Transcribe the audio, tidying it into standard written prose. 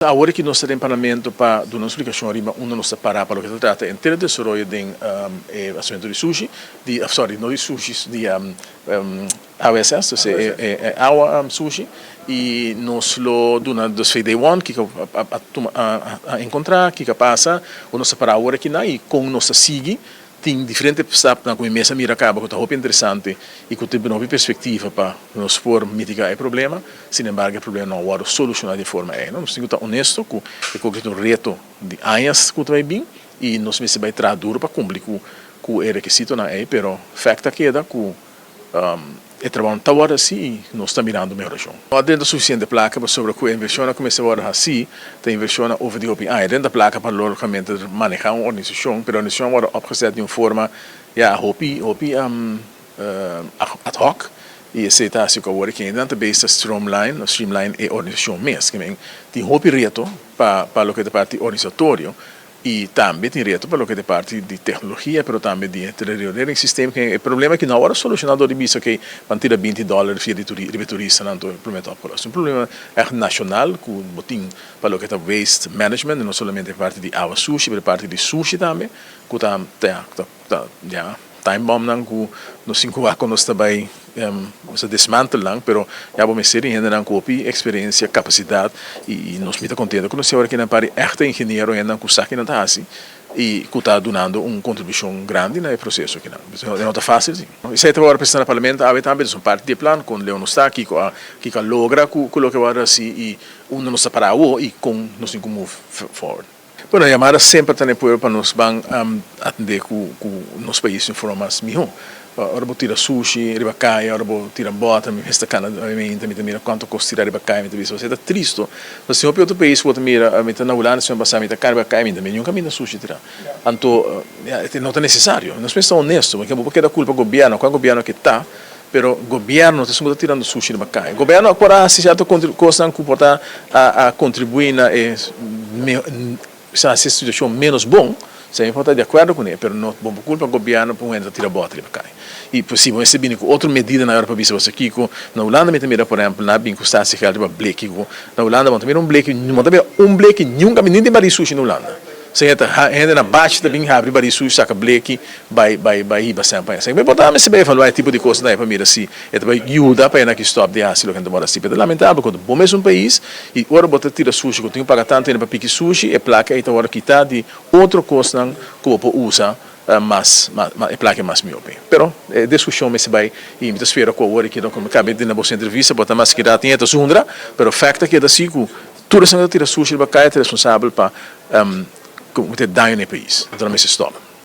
Awor ki nos ta den Parlamento pa duna un splikashon riba unda nos ta pará pa loke ta trata henter e desaroyo den e asuntu di sushi, di sorry no di sushi, di AWSS, dus e awa sushi, i nos lo duna dus VD one kiko a tuma a enkontrá, kiko a pasa, unda nos ta pará awor akinan i kon nos ta sigui. Tin diferente stapnan ku mi mes a mira kaba ku ta hopi interesante i ku ta bini hopi perspektiva pa nos por mitigá e problema. Sin embargo e problema no a wòrdu solushoná di e forma ei. Nos tin ku ta onesto ku e koki ta un reto di añas ku ta bai bin i nos mester bai traha duru pa kumpli ku ku e rekisitonan ei, pero fèkt ta keda ku E trabou no ta wòrdu hasí i nos ta mirando mehorashon. No a drenta sufisiente plaka pasobra ku e invershonnan ku mester wòrdu hasí ta invershonnan over di hopi aña. Drenta plaka pa lógikamente manehá un organisashon, pero e organisashon a wòrdu opgezet di un forma ya hopi hopi ad hoc i esei ta hasi ku awor e kendenan ta bezig ta stroomline of streamline e organisashon mes. Tin hopi reto pa loke ta parti organisatorio. I tambe tin reto pa loke ta e parti di teknologia, pero tambe di e rioleringssysteem. E problema aki no a wòrdu solushoná dor di bisa oke ban tira binti dòler via di riba e turistanan anto e problema ta opgelost. Un problema ègt nashonal ku bo tin pa loke ta waste management, no solamente e parti di awa sushi pero e parti di sushi tambe ku ta ta ya. Time bombnan ku nos tin ku wak kon nos ta bai nos ta desmantel nan, pero ya bo mester di hendenan ku hopi eksperensia, kapasidat i nos mi ta kontento ku nos tin awor aki nan par di èkte ingeniero, hendenan ku sa kinan ta hasi i ku ta dunando un kontribushon grandi na e proseso akinan. E no ta fásil si. Esei ta wòrdu presentá na parlamento awe tambe, ta un parti di e plan kon leu nos ta, kiko a kiko a logra ku loke a wòrdu hasi i unda nos ta pará awo i kon nos tin ku move forward. Bueno, yamada semper ta na e pueblo pa nos ban atendé ku nos pais di un forma mas mihó. Ora bo tira sushi riba kaya, ora bo tira bòter, mi mes ta kana mainta mi ta mira kuantu kos tira riba kaya, mi ta bisa, esei ta tristo. Pasobra si hopi otro pais ku bo ta mira, mi ta na Hulanda siman pasá mi ta kana riba kaya, mi ta mira niun kaminda sushi tirá. Anto, no ta nesesario. Nos mester ta honesto, pasobra bo por keda kulpa gobièrnu, kua gobièrnu ke ta. Pero gobierno ta esun ku ta tirando sushi riba kaya. Gobierno a por a hasi sierto kosnan ku por ta a kontribuí na e hasi e situashon ménos bon, esei mi por ta di akuerdo kuné, pero no bo por kulpa gobierno pa un hende ta tira bòter riba kaya. I por si bo mester bini ku otro medidanan ahora pa bisa boso kiko, na Hulanda mi ta mira por ehèmpel nan a bin ku statiegeld riba bleki ku na Hulanda bo no ta mira un bleki, bo no ta mira un bleki nunka ni den barí sushi na Hulanda. Señor ta hende na bachi ta bin habri barí sushi saka bleki Bai bai bai hiba semper pa esaki. Por ta mester bai evaluá e tipo di kosnan ei pa mira si e ta bai yuda pa esaki stòp di hasi loke nan ta mora hasi. Pero ta lamentabel ku bo mes un pais i ora bo ta tira sushi ku tin ku paga tantu hende pa piki sushi e plaka ei ta wòrdu kitá di otro kosnan ku bo por usa mas e plaka ei mas mihó p'e. Pero e diskushon mester bai i mi ta spera ku awor e keda ku mi kabe di na boso entrevista por ta mas keda tin e ta zundra pero fèkt ta keda si ku tur esnan ku ta tira sushi riba kaya ta responsabel pa ku ta daño na e pais. Anto nan mester stòp.